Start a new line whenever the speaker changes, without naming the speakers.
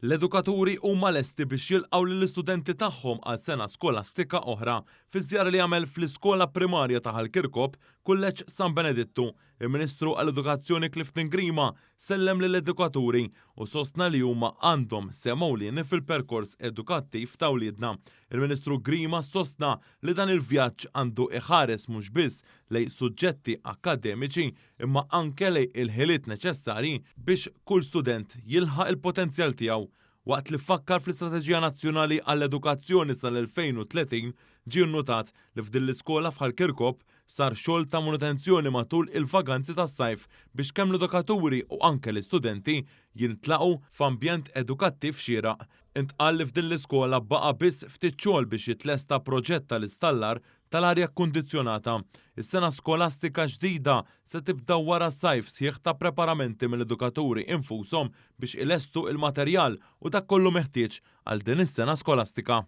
L-edukaturi huma lesti biex jilqgħu lill-istudenti tagħhom għal sena skolastika oħra. Fi żjara li għamel fl-iskola primarja ta' Ħal Kirkop, Kulleġġ San Benedittu, il-Ministru għall-Edukazzjoni Clifton Grima sellem lill-edukaturi u sostna li huma għandhom sehem ewlieni fil-perkors edukattiv ta' wliedna. Il-Ministru Grima sostna li dan il-vjaġġ għandu iħares mhux biss lejn suġġetti akkademiċi imma anke lejn il-ħiliet neċessarji biex kull student jilħaq il-potenzjal tiegħu. Waqt li fakkar fl-Istrateġija Nazzjonali għall-Edukazzjoni sal-2030, ġie nnutat li f'din l-iskola f'Ħal Kirkop sar xogħol ta' manutenzjoni matul il-vaganzi tas-sajf biex kemm l-edukaturi u anke l-istudenti jintlaqgħu f'ambjent edukattiv xieraq. Intqal li f'din l-iskola baqa' biss ftit xogħol biex jitlesta proġett tal-istallar tal-arja kkundizzjonata. Is-sena skolastika ġdida se tibda wara sajf sħiħ ta' preparamenti mill-edukaturi infushom biex ilestu il-materjal u dak kollu meħtieġ għal din is-sena skolastika.